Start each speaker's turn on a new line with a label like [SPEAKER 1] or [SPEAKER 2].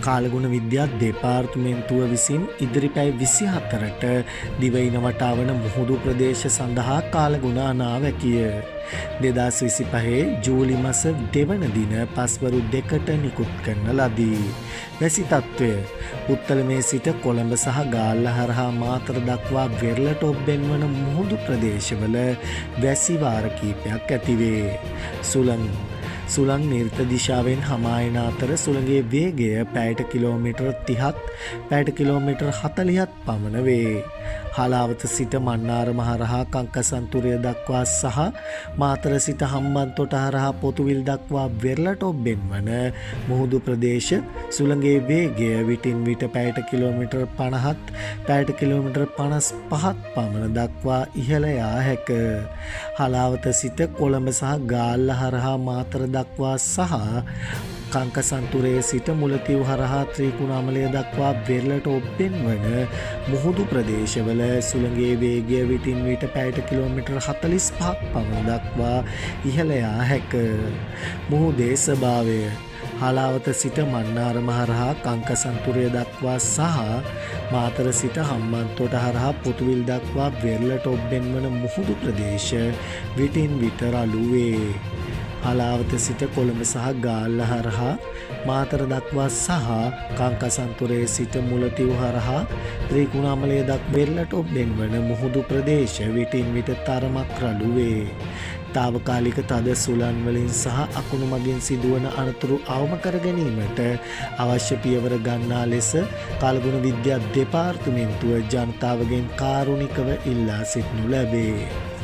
[SPEAKER 1] කාලගුණ විද්‍යා දෙපාර්තමේන්තුව විසින් ඉදිරි පැය 24ට දිවයින වටා වන මුහුදු ප්‍රදේශ සඳහා කාලගුණ අනාවැකිය 2025 ජූලි මස දෙවන දින පස්වරු 2ට නිකුත් කරන ලදී. වැසි තත්ත්වය පුත්තලමේ සිට කොළඹ සහ ගාල්ල හරහා මාතර දක්වා වෙරළට ඔබ්බෙන් වන මුහුදු ප්‍රදේශවල වැසි වාර කීපයක් ඇතිවේ. සුළං නිර්ත දිශාවෙන් හමා එන අතර සුළඟේ වේගය පැයට කිලෝමීටර් 30ත් පැයට කිලෝමීටර් 40ත් පමණ වේ. හලාවත සිට මන්නාරම හරහා කංකසන්තුරය දක්වා සහ මාතර සිට හම්බන්තොට හරහා පොතුවිල් දක්වා වෙරළට ඔබ්බෙන් වන මුහුදු ප්‍රදේශ සුළඟේ වේගය විටින් විට පැයට කිලෝමීටර් 50ත් පැයට කිලෝමීටර් 55ත් පමණ දක්වා ඉහළ යා හැක. හලාවත සිට කොළඹ සහ ගාල්ල හරහා මාතර දක්වා සහ කංකසන්තුරයේ සිට මුලතිව් හරහා ත්‍රිකුණාමලය දක්වා වෙරළට ඔබ්බෙන් වන මුහුදු ප්‍රදේශවල සුළඟේ වේගය විටින් විට පැයට කිලෝමීටර් 45ක් පමණ දක්වා ඉහළ යා හැක. මුහුදේ ස්වභාවය හලාවත සිට මන්නාරම හරහා කංකසන්තුරය දක්වා සහ මාතර සිට හම්බන්තොට හරහා පොතුවිල් දක්වා වෙරළට ඔබ්බෙන් වන මුහුදු ප්‍රදේශ විටින් විට රළු වේ. හලාවත සිට කොළඹ සහ ගාල්ල හරහා මාතර දක්වා සහ කංකසන්තුරේ සිට මුලතිව් හරහා ත්‍රිකුණාමලය දක්වා වෙරළට ඔබ්බෙන් වන මුහුදු ප්‍රදේශ විටින් විට තරමක් රළු වේ. තාවකාලික තද සුළං වලින් සහ අකුණු මගින් සිදුවන අනතුරු අවම කර ගැනීමට අවශ්‍ය පියවර ගන්නා ලෙස කාලගුණ විද්‍යා දෙපාර්තමේන්තුව ජනතාවගෙන් කාරුණිකව ඉල්ලා සිටිනු ලැබේ.